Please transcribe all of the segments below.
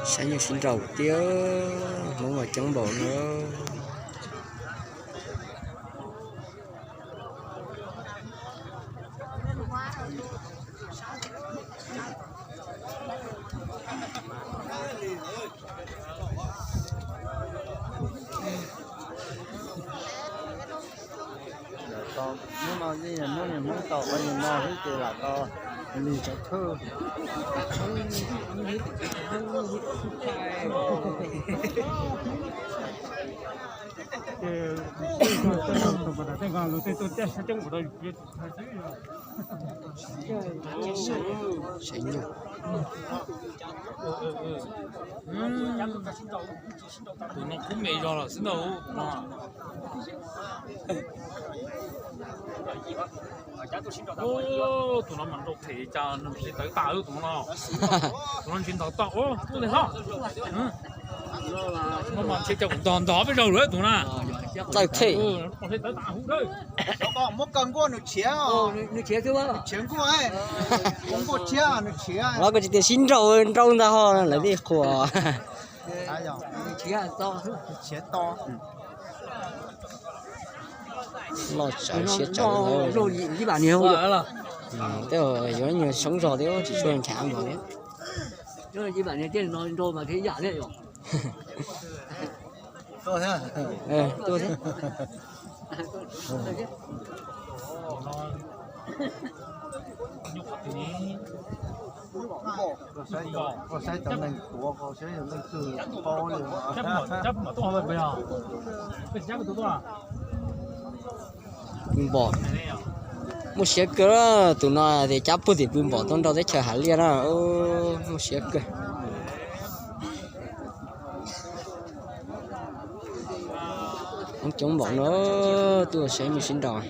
Saib nyuj sib nraus tiag, Hmoob mas coob npaum no. Hnub no yeej yog hnub niaj Hmoob tau ua niaj no xwb ces lam tau lig cov thwj. Saib nyuj. Tus no kub me zog lawm xwb ntag no. Tus no mas nrau phem cas nws ntshe tawv tas tus no. Tus no ntshe ntawd tau ua tus li hlo. No mas ntshe cas kuv ntog ntog peb zaug lawm tus na. Tawv phem. Ntshe tawv tas huv lawm. Muab kaw nkuaj nws khiav, nws khiav nkuaj, nkuaj khiav nws khiav. Los koj tsis tias sib nraus nraus ntag ho lawv tej qhuas. Khiav to. Loj tsawv siab tsawv. Tej yuav nyuag soob zog thiab tsis tshua nrhav npaum li. Koj saib cov neeg tuav, koj saib yog leej twg paub li. Pw npom, muaj siab kawg. Tus no tias cab puag tim pw npom tuaj nrau teb chaws Hav Liaj na, muaj siab kawg. Hmoob coob npaum no, tuaj saib nyuj sib nraus.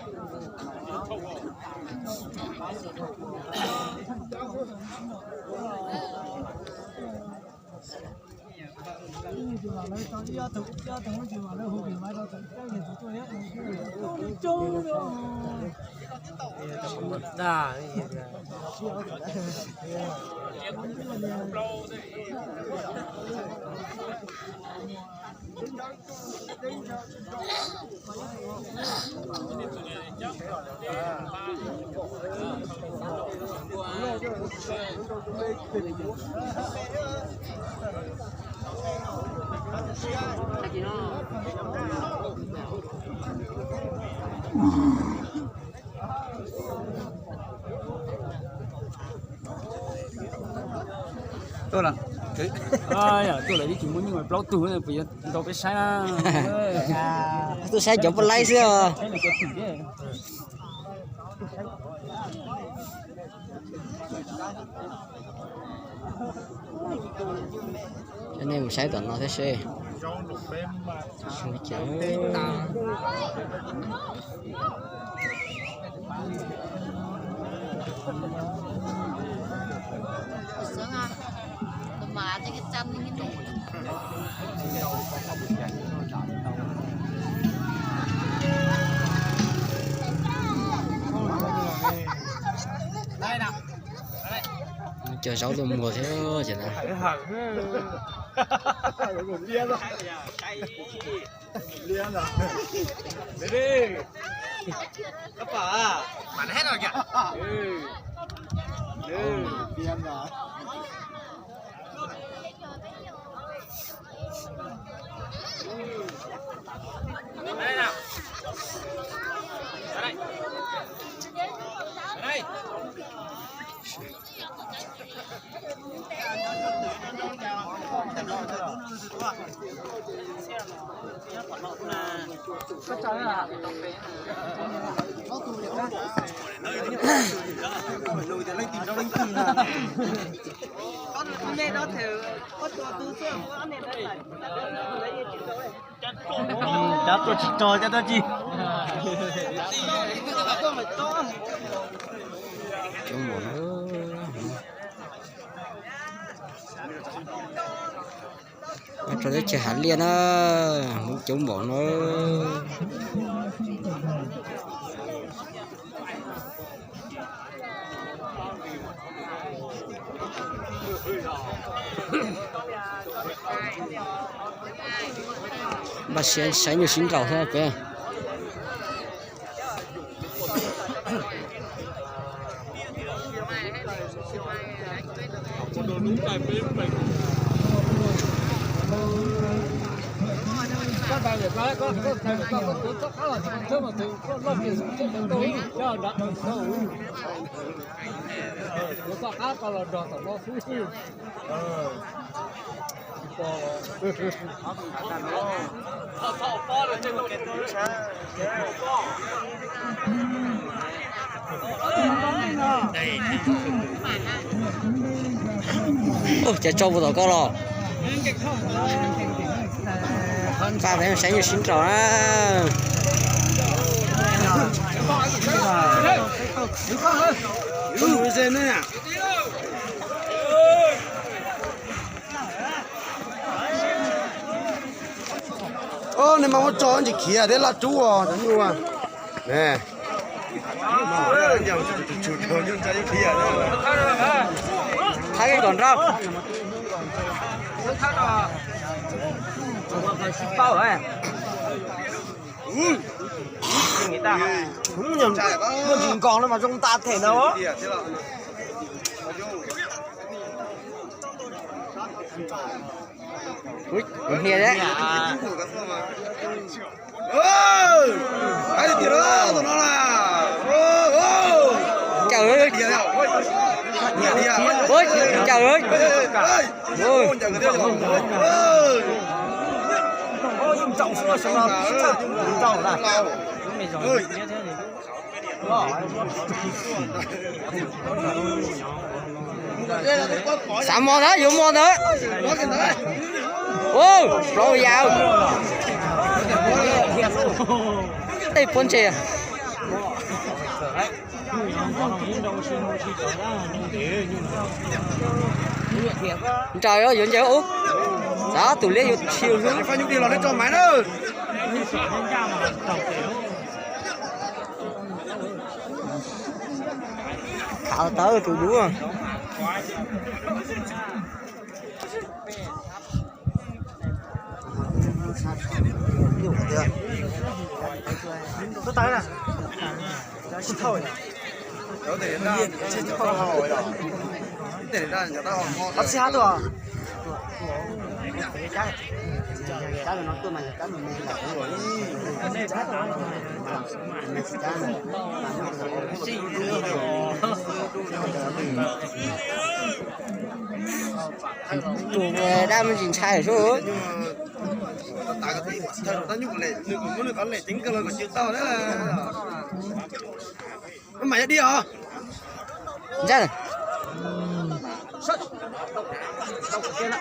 Tuaj, tuaj lawm twb tsis muaj nyuj plaub tug puas yuav nrau peb saib na. Tuaj saib cov poj laib xwb. Cov nej mus saib tom no thiab seb. Cog zaub tuaj muag thiab ces na. Cab tuaj tsis txog, cab tuaj tsis. Coob npaum no. Rau teb chaws Hav Liaj na, Hmoob coob npaum no. Npaj siab saib nyuj sib nraus thiab peb. Ua cas tso puas tom koj los? Npaj peb saib nyuj sib nraus na. Nws mas muab tso ntsis khiav thiab laj rub os cov nyuj. Thab kom nrau. Muaj ntsis nkoos no mas zoo tas them ntawd. Ua hnia thiab. Caum, ua caum. Xav mos ntawd, yuav mos ntawd. Ua, plaub yam. Tej puab ntses. Nraus yuav ncaws ub. Xav tus liab yuav tshil xwb. Khav tawv tus dub. Tus dab me ntsis ntshai sub.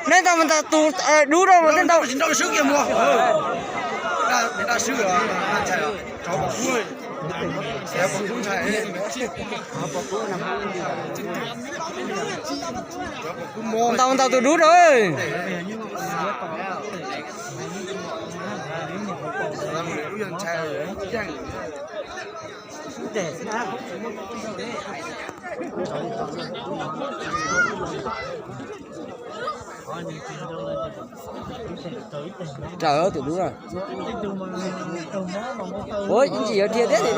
Nej ntau mus ntawm tus dub rau nej ntau. Ntau ntau tus dub rau. Raws tus dub na. Ua ib ntsis yuav dhia thiab.